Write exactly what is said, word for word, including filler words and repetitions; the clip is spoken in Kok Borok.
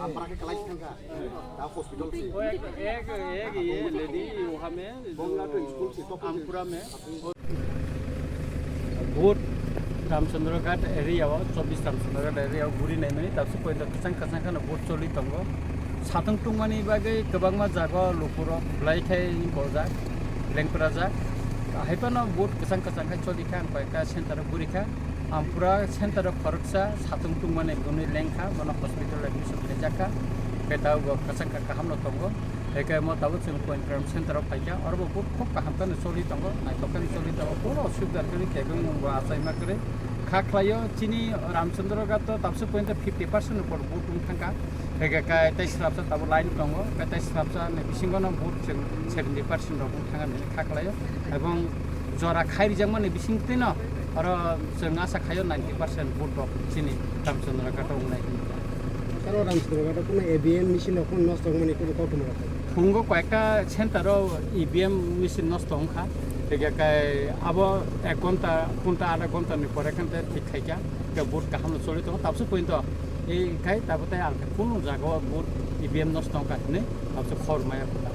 Ampura ke kalai thangkha. Da hospital se. Ek, ek, ye lady, waha mein, Bongla to school se, top Ampura mein. Vote Ramchandra Ghat area o, chobbish Ramchandra Ghat area o guri naimani, tabse poito kwchang kwchang kheno vote choli tongo. Satung tungmani bagwi kwbangma jaga o lukurok belai khai gojak, lengprajak. Hai phano vote kwchang kwchang khai choli kha, ang koi ekta center o guri kha. Ampura center o khoroksa satung tungmani hwnwi lengkha, bono hospital admission khaijak kha. Beta bo kwchang kha, kahamno tongo. Hai khe mo tabuk chwng point center o phaikha, oro bo bukhuk kaham khe choli tongo, naithok khe choli tongo, kuno osubida kwrwi khe bumung bo achaima kwrwi kha khlaio. Chini Ramchandra Ghat o tabse point fifty percent ni upor vote wng thangkha, hai khe kai tei srapsa tabuk line tongo, kai tei srapsa ni bisingo no vote chwng seventy percent rok wng thangkha hinwi kha khlaio, ebong jora khai rijakmani bisingtwino oro chwng asa khaio ninety percent vote rok chini Ramchandra Ghat o wngnai hinwi. Sir, o Ramchandra Ghat o kuno E V M machine rok phano nosto wngmani kuno koktwma rok. Phungo koyekta center o E V M machine nosto wngkha. Tei kai abo ek ghonta, ghonta, adha ghonta ni pore khe thik khaikha. Khe vote kaham no choli tongo. Tabse pointo ei khai tabo tei ang kunu jaga o vote E V M nosto wngkha hinwi tabse khobor maya kha.